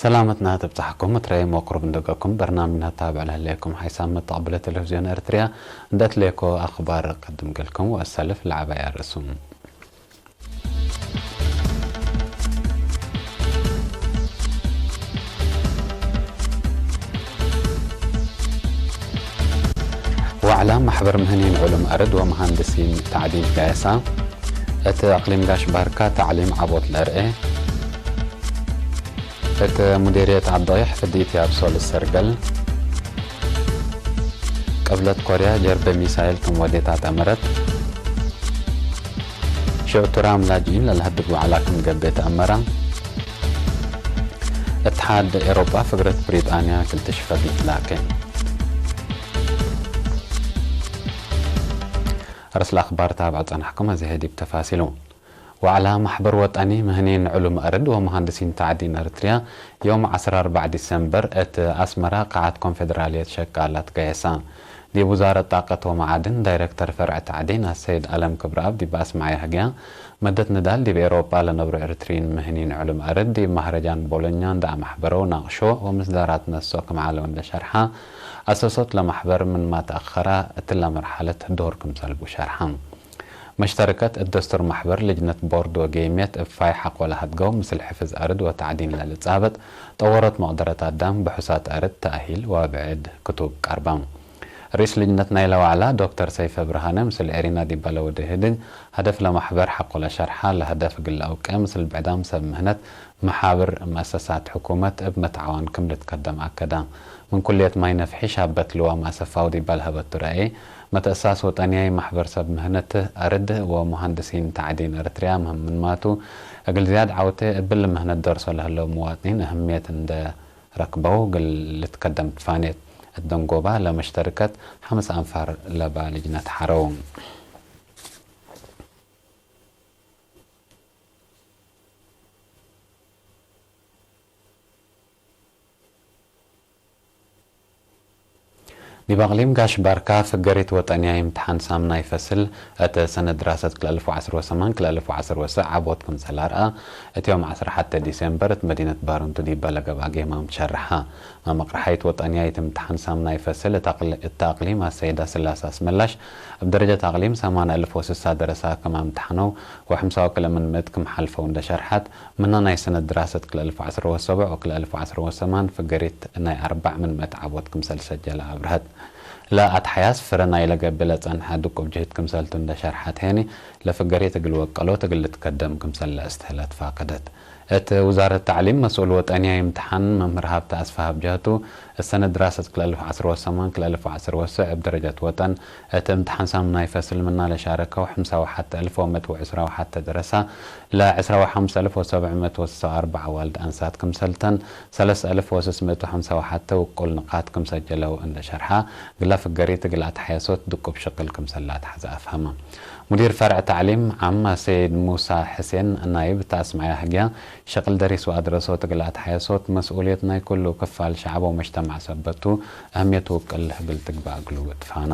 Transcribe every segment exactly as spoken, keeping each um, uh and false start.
ሰላመትነ ትብጻሕኩም፣ እትረይም ወቅሩብ እንደገኩም በርናምጅነ ታብዕ ለህሌኩም ሓይሳም መተቅብለ ቴሌቪዝዮን ኤርትርያ እንደ እትሌኮ አክባር ቀድም ገልኩም ወእሰልፍ ለዐባይ አርእሱም። ወዕላ ማሕበር ምህኒን ዑሉም አርድ ወመሃንድሲን ተዕዲን ጋየሳ፣ እት አቅሊም ጋሽ ባርካ ተዕሊም ዐቦት ለአርኤ፣ እት ሙዴርየት ዐድ ደቂሕ ፍዲት ያብሶ ልሰርገል፣ ቅብለት ኮርያ ጀርበ ሚሳይል ክም ወዴት አትአመረት፣ ሽዑብ ቱራም ላጅኢን ለልሀድግ ወዕላ ክም ገብእ ተአመረ፣ እትሓድ ኤሮጳ ፍግረት ብሪጣንያ ክልትሽፈግ ልትላኬ። ርስ ለአክባር ታብዐ ጸናሕኩም፣ አዜ ህይ ዲብ ተፋሲሉ። ወዕላ ማሕበር ወጠኒ ምህኒን ዕሉም አርድ ወመሃንድሲን ተዕዲን ኤርትርያ፣ ዮም ዐስር አርበዕ ዲሰምበር እት አስመራ ቃዓት ኮንፌደራልየት ሸቃላት ጋየሳ። ዲብ ውዛረት ጣቀት ወመዓድን ዳይረክተር ፈርዕ ተዕዲን አሰይድ አለም ክብረአብ ዲብ አስመዐየ ህግያ፣ መደት ንዳል ዲብ ኤሮጳ ለነብሮ ኤርትርዪን ምህኒን ዕሉም አርድ ዲብ ማህረጃን ቦሎኛ እንደ አመሕበረው ናቅሾ ወምስዳራት ነስኦ ክም ዐለው እንደ ሸርሐ፣ አሰሶት ለማሕበር ምንመ ተአኸረ እትለ መርሐለት ዶር ክምሰልቡ ሸርሐ። መሽተርከት እት ደስቱር ማሕበር፣ ልጅነት ቦርድ ወጌምየት እብ ፋይ ሐቆ ለሀድገው ምስል ሕፍዝ አርድ ወተዕዲን ለልጻበጥ፣ ጠወሮት መቅደረት አዳም፣ ብሑሳት አርድ፣ ተእሂል ወብዕድ ክቱብ ቀርበ። ርኢስ ልጅነት ናይለ ወዕላ ዶክተር ሰይፈ ብርሃነ ምስል ኤሪና ዲበ ለወዴ ህድግ፣ ሀደፍ ለማሕበር ሐቆ ለሸርሐ፣ ለሀደፍ እግል ለአውቄ ምስል ብዕዳም ሰብ ምህነት፣ መሓብር፣ መአሰሳት ሕኩመት እብ መትዓዋን ክም ልትከደም አከደ። ምን ኩልየት ማይ ነፍሒ ሻበት ልዋም አሰፋው ዲበ ለሀበቱ ረአይ፣ መትአሳስ ወጠንያይ ማሕበር ሰብ ምህነት አርድ ወሙሃንድሲን ተዕዲን ኤርትርያ ምህም ምንማቱ፣ እግል ዝያድ ዐውቴ እብሊ ምህነት ደርሶ ለህለው ምዋጥኒን እህምየት እንደ ረክበው እግል ልትከደም ትፋኔት። እት ደንጎባ ለመሽተርከት ሐምስ አንፋር ለባ ልጅነት ሐረው። ዲብ አቅሊም ጋሽ ባርካ፣ ፍገሪት ወጠንያይ እምትሓን ሳምናይ ፈስል እት ሰነት ድራሰት ክልኤ አልፍ ወዐስር ወሰማን ክልኤ አልፍ ወዐስር ወሰብዕ ዐቦት ክምሰል አርአ፣ እት ዮም ዐስር ሐቴ ዲሴምበር እት መዲነት ባሩንቱ ዲበ ለገብአ ጌማም ትሸርሐ። መመቅረሓይት ወጠንያይት እምትሓን ሳምናይ ፈስል እት አቅል-፣ እት አቅሊም አሰይድ አስላሰ አስመላሽ፣ እብ ደረጀት አቅሊም ሰማን አልፍ ወስሳ ደረሳ ክም አምትሐነው ወሐምሳ ወክልኤ ምን ምእት ክም ሐልፈው እንደ ሸርሐት፣ ምነ ናይ ሰነት ድራሰት ክልኤ አልፍ ወዐስር ወሰብዕ ወክልኤ አልፍ ወዐስር ወሰማን ፍገሪት ናይ አርበዕ ምን ምእት ዐቦት ክምሰል ሰጀለ አብርሀት። ለአትሐያስ ፍረ ናይለ ገብእ ለጸንሐ ድቁብ ጅህድ ክምሰልቱ እንደ ሸርሐት ሄኒ፣ ለፍገሪት እግል ወቀሎት እግል ልትከደም ክምሰል ለአስትህለት ፋቅደት። እት ውዛረት ተዕሊም መስኡል ወጠንያይ እምትሓን መምህር ሀብተ አስፍሃ እብ ጀህቱ፣ እት ሰነት ድራሰት ክልኤ አልፍ ወዐስር ወሰማን ክልኤ አልፍ ወዐስር ወሰብዕ እብ ደረጀት ወጠን፣ እት እምትሓን ሳምናይ ፈስል ምና ለሻረከው ሐምሳ ወሐቴ አልፍ ወምእት ወዕስራ ወሐቴ ደረሳ፣ ለዕስራ ወሐምስ አልፍ ወሰብዕ ምእት ወስሳ ወአርበዕ አዋልድ አንሳት ክምሰልተን፣ ሰለስ አልፍ ወስስ ምእት ወሐምሳ ወሐቴ ውቁል ንቃት ክም ሰጀለው እንደ ሸርሐ፣ ግላ ፍገሪት እግል አትሐየሶት ድቁብ ሽቅል ክምሰል ለአትሐዘ አፍሀመ። ሙዲር ፈርዕ ተዕሊም ዓም አሰይድ ሙሳ ሕሴን ናይብ እት አስመዐየ ህግያ፣ ሸቅል ደሪስ ወአድረሶት እግል አትሐየሶት መስኡልየት ናይ ኩሉ ክፋል ሸዐብ ወመጅተማዕ ሰበት ቱ፣ አህምየት ውቅል እግል ትግበእ እግሉ እትፋነ።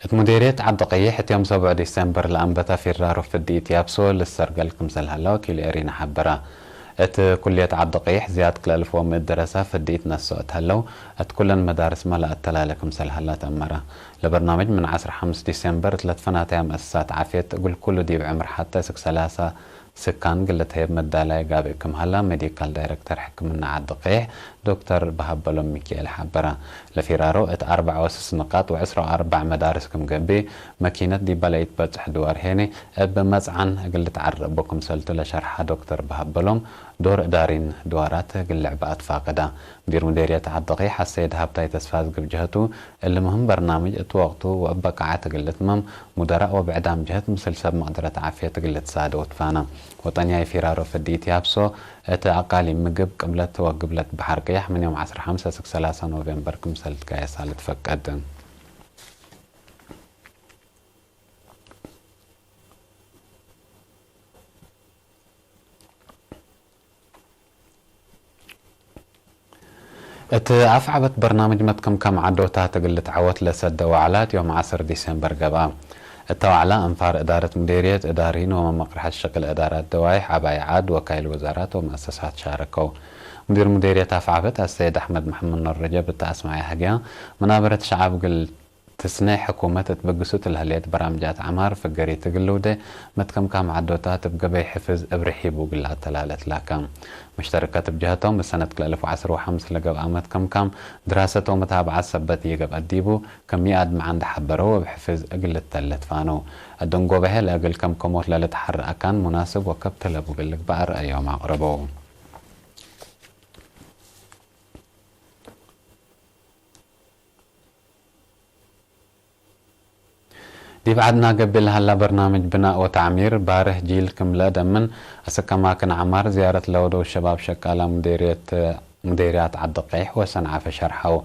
እት ሙዴርየት ዐዲ ቀይሕ፣ እት ዮም ሰቡዕ ዲሴምበር ለአንበተ ፊራሮ ፍድኢት ያብሶ ልሰርገል ክምሰል ሀለ ወኪል ኤሪና ሐበረ። እት ኩልየት ዐዲ ቀይሕ፣ ዝያድ ክልኤ አልፍ ወምእት ደረሰ ፍድኢት ነስኦ እት ሀለው፣ እት ኩለን መዳርስመ ለአተላለ ክምሰል ሀለ ተአመረ። ለበርናምጅ ምን ዐስር ሐምስ ዲሴምበር እት ለትፈናተያ መአሰሳት ዓፍየት፣ እግል ኩሉ ዲብ ዕምር ሐቴ እስክ ሰላሳ ስካን እግል ልትሀየብ መዳላይ ጋብእ ክም ሀላ፣ ሜዲካል ዳይረክተር ሕክምና ዐዲ ቀይሕ ዶክተር በሀበሎም ሚኪኤል ሐበረ። ለፊራሮ እት አርበዕ ወስስ ንቃጥ ወዕስራ ወአርበዕ መዳርስ ክም ገብእ፣ መኪነት ዲበ ለኢትበጽሕ ድዋር ሄኒ እብ መጽዓን እግል ልትዐረ እቡ ክምሰልቱ ለሸርሐ ዶክተር በሀበሎም፣ ዶር እዳሪን ድዋራት እግል ልዕበ አትፋቅደ። ሙዲር ሙዴርየት ዐዲ ቀይሕ አሰይድ ሀብታይ ተስፋዝግብ ጀህቱ፣ እሊ ምህም በርናምጅ እት ወቅቱ ወእብ በቃዐት እግል ልትመም፣ ሙደራእ ወብዕዳም ጀህት ምስል ሰብ መቅደረት ዓፍየት እግል ልትሳደው ትፋነ። ወጠንያይ ፊራሮ ፍድኢት ያብሶ እት አቃሊም ምግብ፣ ቅብለት ወግብለት በሐር ቅያሕ ምን ዮም ዐስር ሐምሰ እስክ ሰላሳ ኖቬምበር ክምሰል ልትጋየሳ ልትፈቀድ። እት አፍዐበት በርናምጅ መትከምካም ዐዶታት እግል ልትዐወት ለሰደ ወዕላት ዮም ዐስር ዲሴምበር ገብአ። እተ ወዕላ አንፋር እዳረት ሙዴርየት እዳሪን ወመመቅርሐት ሸቅል እዳራት ደዋይሕ፣ ዐባይ ዐድ፣ ወካይል ወዛራት ወመአሰሳት ሻረከው። ሙዲር ሙዴርየት አፍዐበት አሰይድ አሕመድ መሐመድ ኖር ረጀብ እተ አስመዐ ሀግያ፣ መናበረት ሸዐብ እግል ትስኔ ሕኩመት እት ብግሱት ለህሌት በራምጃት ዐማር ፍገሪት እግል ልውዴ መትከምካም ዐዶታት እብ ገበይ ሕፍዝ እብ ርሒቡ እግል ለአተላለ ትላከ። መሽተረከት እብ ጀሀቶም፣ እብ ሰነት ክልኤ አልፍ ወዐስር ወሐምስ ለገብአ መትከምካም ድራሰት ወመታብዓት ሰበት ኢገብአት ዲቡ፣ ክም ይአድመ ዐንድ ሐበረው እብ ሕፍዝ እግል ልተለ ትፋነው። እድንጎበሀ ለእግል ከምከሞት ለልትሐር አካን ሙናስብ ወከብት ለቡ እግል ልግባእ ረአዮም አቅረበው። ዲብ ዐድና ገብእ ለሀላ በርናምጅ ብናእ ወተዕሚር ባርህ ጂል ክም ለአደምን፣ አስክ አማክን ዐማር ዝያረት ለወደው ሸባብ ሸቃላ ሙዴርየት፣ ሙዴርያት ዐዲ ቀይሕ ወሰንዓፈ ሸርሐው።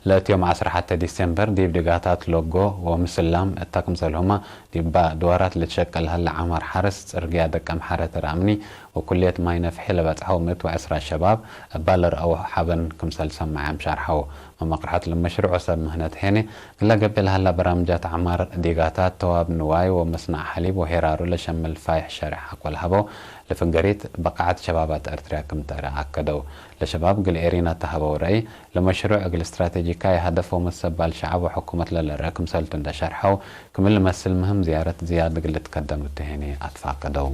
ለእት ዮም ዐስር ሐቴ ዲሴምበር ዲብ ድጋታት ሎጎ ወምስላም እተ ክምሰልሁመ ዲባ ድዋራት ልትሸቀል ሀለ ዐማር ሐርስ፣ ጽርግያ ደቀምሐረ ተርአምኒ ወኩልየት ማይ ነፍሒ ለበጽሐው ምእት ወዐስራ ሸባብ እባ ለርአው ሐበን ክምሰል ሰመዐም ሸርሐው። መመቅርሐት ለመሽሩዕ ወሰብ ምህነት ሄኔ እግለ ገብእ ለሀላ በራምጃት ዐማር፣ ዲጋታት፣ ተዋብ ንዋይ ወመስናዕ ሐሊብ ወሄራሩ ለሸምል ፋይሕ ሸሬሕ አኮል ሀበው፣ ለፍንገሪት በቃዐት ሸባባት ኤርትርያ ክም ተአረ አከደው። ለሸባብ እግል ኤሪና ተሀበው ረአይ፣ ለመሽሩዕ እግል ስትራቴጂካይ ሀደፍ ወመሰባል ሸዐብ ወሕኩመት ለለርአ ክምሰልቱ እንደ ሸርሐው፣ ክም ልመስል ምህም ዝያረት ዝያድ እግል ልትከደም እቱ ሄኔ አትፋቀደው።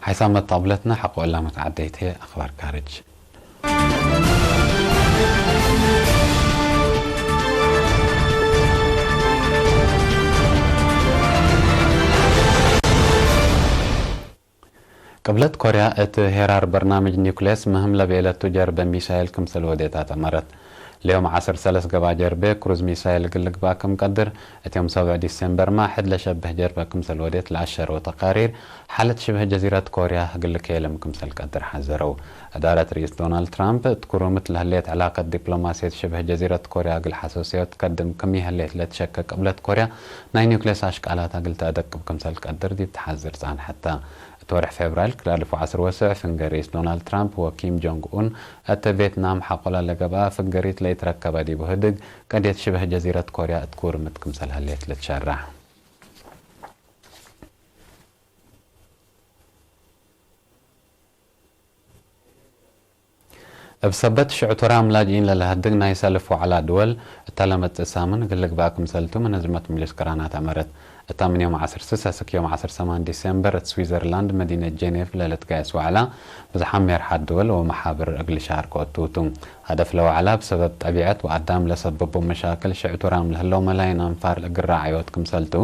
ሓይሳም መጣብለትነ ሐቆ እላ መትዓደይት ህዬ አኽባር ካርጅ። ቅብለት ኮርያ እት ሄራር በርናምጅ ኒኩሌስ ምህም ለቤለቱ ጀርበ ሚሳይል ክምሰል ወዴት አተመረት። ለዮም ዐስር ሰለስ ገብአ ጀርቤ ክሩዝ ሚሳይል እግል ልግባእ ክም ቀድር፣ እት ዮም ሰብዕ ዲሴምበርመ ሕድ ለሸብህ ጀርበ ክምሰል ወዴት ለአሸረው ተቃሪር፣ ሓለት ሽብህ ጀዚረት ኮርያ እግል ልኬልም ክምሰል ቀድር ሐዘረው። እዳረት ርኢስ ዶናልድ ትራምፕ፣ እት ኩሩምት ለህሌት ዕላቀት ዲፕሎማስየት ሽብህ ጀዚረት ኮርያ እግል ሐሰስዮት ትከድም ክም ይህሌት ለትሸከ ቅብለት ኮርያ፣ ናይ ኒውክሌስ አሽቃላት እግል ተአደቅብ ክምሰል ቀድር ዲብ ተሐዝር ጻንሐተ። እት ወርሕ ፌብራይል ክልኤ አልፍ ወዐስር ወሰዕ፣ ፍንገር ርኢስ ዶናልድ ትራምፕ ወኪም ጆንግ ኡን፣ እተ ቬትናም ሐቆላ ለገብአ ፍገሪት ለኢትረከበ ዲቡ ህድግ፣ ቀድየት ሽብህ ጀዚረት ኮርያ እት ኩርምት ክምሰል ህሌት ልትሸረሕ። እብ ሰበት ሽዑ ቱራም ላጅኢን ለለሀድግ ናይ ሰልፍ ወዐላ ድወል፣ እተ ለመጽእ ሳምን እግል ልግበእ ክምሰልቱ መነዝመት ምጅልስ ቅራናት አመረት። እታ ምን ዮም ዐስር ስስ አስክ ዮም ዐስር ሰማን ዲሴምበር እት ስዊዘርላንድ መዲነት ጄኔቭ ለልትገአስ ወዐላ፣ ብዝሓም ሜርሓት ድወል ወመሓብር እግል ሻርኮ እቱ ቱ። ሀደፍ ለወዐላ፣ ብሰበብ ጠቢዐት ወአዳም ለሰብቡ መሻክል ሽዕቱ ራም ለህለው መላይን አንፋር እግል ረዓዮት ክምሰልቱ፣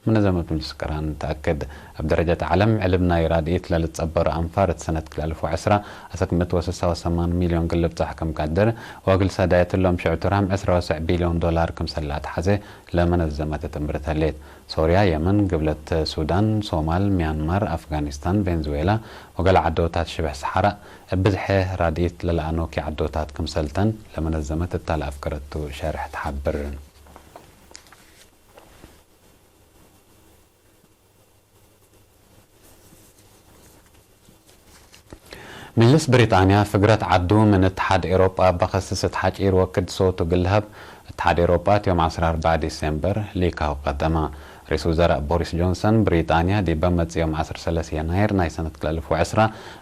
መነዘመት ምጅልስ ቅራን ተአክድ። እብ ደረጀት ዐለም፣ ዕልብ ናይ ራድኢት ለልትጸበሩ አንፋር እት ሰነት ክልኤ አልፍ ወዐስራ አስክ ምእት ወስሳ ወሰማን ሚልዮን እግል ልብጸሕ ክም ቀድር፣ ወእግል ሰዳየት እሎም ሽዕቱ ራም ዕስራ ወሰዕ ቢልዮን ዶላር ክምሰል ለአትሐዜ፣ ለመነዘመት ትእምርት ህሌት። ሶርያ፣ የመን፣ ግብለት ሱዳን፣ ሶማል፣ ሚያንማር፣ አፍጋኒስታን፣ ቬንዙዌላ ወገሌ ዐዶታት ሽብሕ ሰሐራ፣ እብ ብዝሐ ራድኢት ለለአኖኪ ዐዶታት ክምሰልተን ለመነዘመት እታ ለአፍገረቱ ሸርሕ ተሐብር። ምጅልስ ብሪጣንያ፣ ፍግረት ዐዱ ምን እትሓድ ኤሮጳ በከስስ እት ሐጪር ወክድ ሶቱ እግል ልሀብ፣ እትሓድ ኤሮጳ እት ዮም ዐስር አርበዕ ዲሴምበር ሊካሁ ቀደመ። ርኢስ ውዘራእ ቦሪስ ጆንሰን፣ ብሪጣንያ ዲበ መጽእ ዮም ዐስር ሰለስ የናይር ናይ ሰነት ክልኤ አልፍ ወዐስራ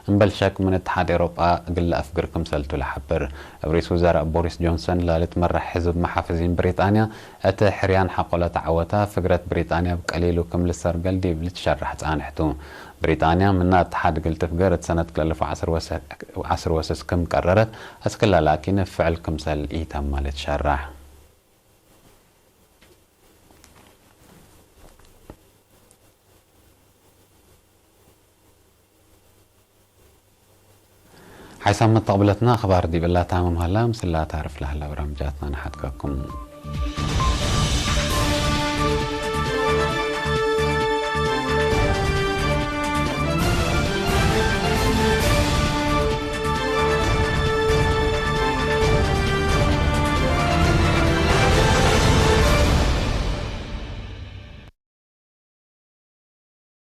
እምበል ሸክ ምን እትሓድ ኤሮጳ እግል ለአፍግር ክምሰልቱ ለሐብር። እብ ርኢስ ውዘራእ ቦሪስ ጆንሰን ለልትመራሕ ሕዝብ መሓፍዚን ብሪጣንያ፣ እት ሕርያን ሐቆለ ተዐወታ፣ ፍግረት ብሪጣንያ እብ ቀሊሉ ክም ልሰርገል ዲብ ልትሸረሕ ጻንሕ ቱ። ብሪጣንያ ምና እትሓድ እግል ትፍገር እት ሰነት ክልኤ አልፍ ወዐስር ወሰ-፣ ዐስር ወስስ ክም ቀረረት፣ አስክላ ላኪን እብ ፍዕል ክምሰል ኢተመ ልትሸረሕ። ሓይሳም መተቅብለትና አኽባር ዲብ እላ ታምም ሀላ፣ ምስላ ታርፍ ለሀላ በራምጃትና ነሓትከኩም።